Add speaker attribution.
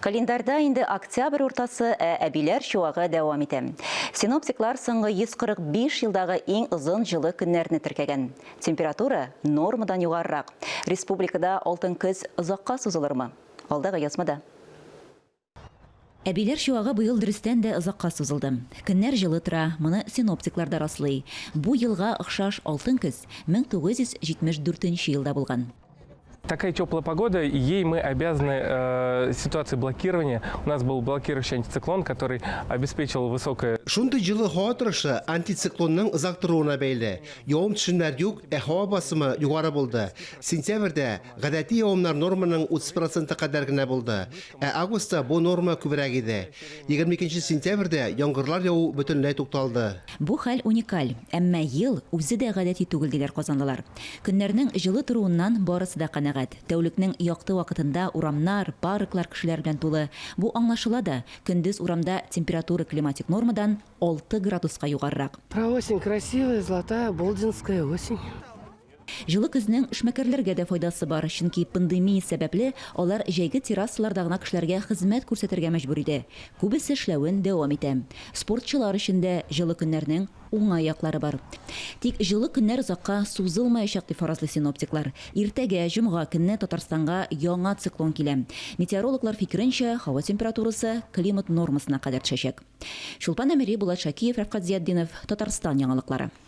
Speaker 1: Календарьда инде октябрь уртасы, ә әбиләр чуагы дәвам итә. Синоптиклар соңгы 145 елдагы иң озын җылы көннәрне теркәгән. Температура нормадан югарырак. Республикада алтын көз озакка сузылырмы? Алдагы язмада. Әбиләр чуагы быел дөрестән дә озакка сузылды. Көннәр җылы тора, моны синоптиклар да раслый. Бу елга охшаш алтын көз 1974 нче елда булган.
Speaker 2: Такая теплая погода, ей мы обязаны ситуации блокирования. У нас был блокирующий антициклон, который обеспечил высокое...
Speaker 3: Шундый җылы һава торышы антициклонның озак торуына бәйле. Явым-төшемнәр юк, ә һава басымы югары булды. Сентябрьдә гадәти явымнар норманың 30 проценты кадәр генә булды, ә августта бу норма күбрәк иде. 22 сентябрьдә яңгырлар яву бөтенләй тукталды.
Speaker 1: Бу хәл уникаль, әмма ел үзе дә гадәти түгел, диләр казанлылар. Көннәрнең җылы торуыннан барысы да канәгать. Тәүлекнең якты вакытында урамнар, парклар кешеләр белән тулы. Бу аңлашыла да, көндез урамда температура климатик нормадан 6 градуска югарырак.
Speaker 4: Про осень красивая, золотая, болдинская осень.
Speaker 1: Җылы көзнең эшмәкәрләргә дә файдасы бар, чөнки пандемия сәбәпле, алар җәйге террасаларда гына кешеләргә хезмәт күрсәтергә мәҗбүр иде. Күбесе эшләвен дәвам итә. Спортчылар өчен дә җылы көннәрнең уңай яклары бар. Тик җылы көннәр озакка сузылмаячак, дип фаразлый синоптиклар. Иртәгә, җомга көнне Татарстанга яңа циклон килә. Метеорологлар фикеренчә, һава температурасы климат нормасына кадәр төшәчәк. Чулпан Әмири, Булат Шакиев, Рәфкать Зиятдинов, Татарстан яңалыклары.